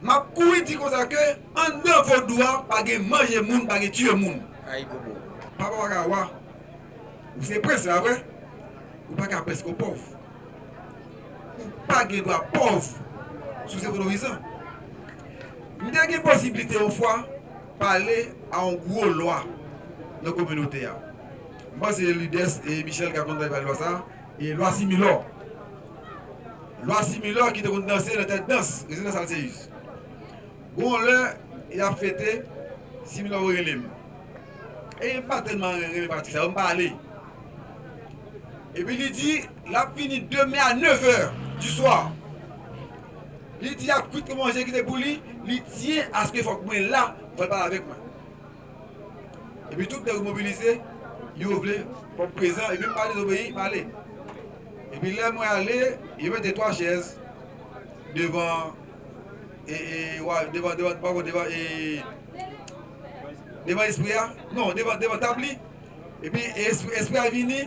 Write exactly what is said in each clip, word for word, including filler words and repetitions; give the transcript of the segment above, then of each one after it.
M ap kouri di konsa ke anndan vodou a pa gen manje moun, pa gen tiye moun. Ay bobo. Papa w pa ka wa. Ou se prens la vre. Ou pa ka prens ke w pòv. Ou pa gen dwa pòv si w se vodouyizan. M te gen posiblite yon fwa pale a yon gwo lwa nan kominote a. M panse Lides e Michel ka konn pale lwa sa a. E lwa Similò. Lwa Similò ki te konn danse nan tèt dans, rezidans Alseyis. Gon lè, y ap fete, Similò rele m. E m pa tèlman renmen pratik sa yo, m pa ale. Epi li di, l ap vini demen a nèf è di swa. Li di, y ap kwit manje ki te pou li, li tyen aske fòk mwen la, fò l pale avèk mwen. Epi tout nèg yo mobilize, yo vle fò m prezan, epi m pa dezobeyi, m ale. Epi lè mwen ale, yo mete twa chèz devan, e, e, wa, devan, devan, pa konn, devan, e, devan espri a, non, devan, devan tab li. Epi espri, espri a vini,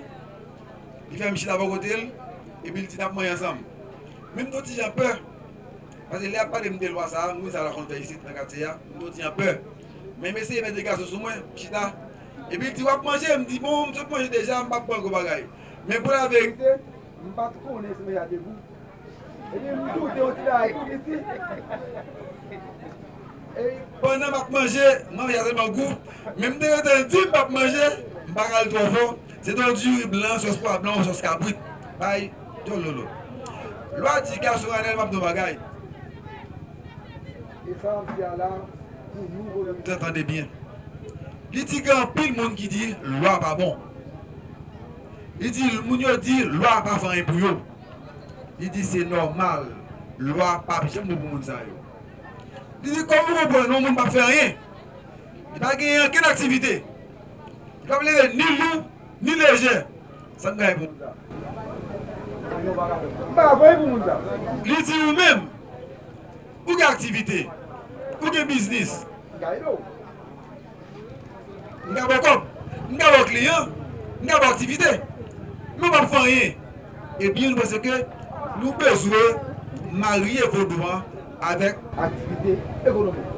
li fè m chita bò kote l, epi l di n ap manje ansanm. Men m t on ti jan pè, paske lè y ap pale m de lwa sa a, m konn sa lwa konn fè isit nan katye a, m t on ti jan pè. Men m eseye mete gason sou mwen, m chita. Epi l di, w ap manje? M di, bon, m sot manje deja, m p ap pran gwo bagay. Men pou laverite, m pa t konnen si manje a te gou. Epi m doute yon ti bagay tou piti. E pandan m ap manje, manje a tèlman gou, men m te gentan di m p ap manje, m pa ka al twò fò. Se te yon diri blan, sòs pwa blan, yon sòs kabrit. Bay dyòlolo. Lwa di gason Ranèl m ap di yon bagay. E sa m di a la, pou nou, tande byen. Li di gen anpil moun ki di lwa pa bon. Li di moun yo di lwa pa fè anyen pou yo. Li di se nòmal, lwa p ap janm bon pou moun sa yo. Li di kòm ou konprann yon moun p ap fè anyen, li pa genyen okenn aktivite, li p ap leve ni lou ni lejè. Sa m gaye pou moun sa? M pa ka fè anyen pou moun sa. Li di ou menm, ou gen aktivite, ou gen biznis. M ka ba w kòb, m ka ba w kliyan, m ka ba w aktivite. Men w p ap fè anyen. Ebyen, nou panse ke nou bezwen marye vodou an avèk aktivite ekonomik.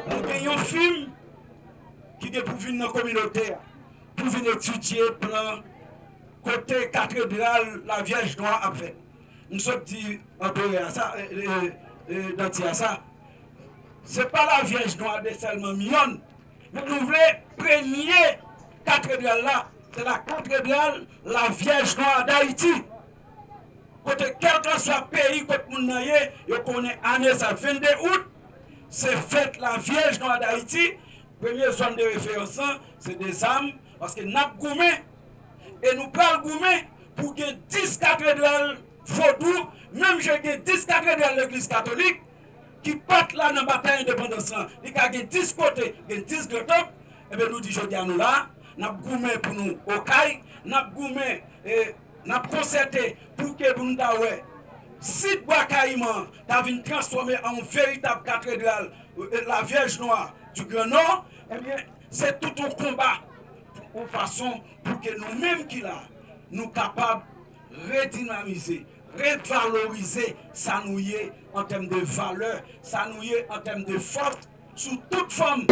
Nou gen yon fim ki gen pou vin nan kominote a, pou vin etidye plan kote katedral Lavyèj Nwa ap fèt. M sot di anperè a sa, e, e, e, Danti a sa. Se pa Lavyèj Nwa de sèlman Miyòn, men nou vle premye katedral la, se la katedral Lavyèj Nwa d'Ayiti. Kote kèlkanswa peyi kot moun nan ye, yo konnen ane sa vennde out, se fèt Lavyèj Nwa d'Ayiti. Premye zòn de referans lan, se Dezam, paske n ap goumen, e nou pral goumen pou gen dis katedral vodou, menm jan gen dis katedral legliz katolik ki pa t la nan batay endepandans lan. Li ka gen dis kote, gen dis gran tanp. Ebyen, nou di jodi a nou la, n ap goumen pou nou Okay, n ap goumen, e, n ap konsète pou ke pou nou ta wè sit Bwa Kayiman ta vin transfòme an yon veritab katedral, e, Lavyèj Nwa du Grand Nord. Ebyen, se tout yon konba, yon fason pou ke nou menm ki la, nou kapab redinamize, revalorize sa nou ye an tèm de valè, sa nou ye an tèm de fòs sou tout fòm.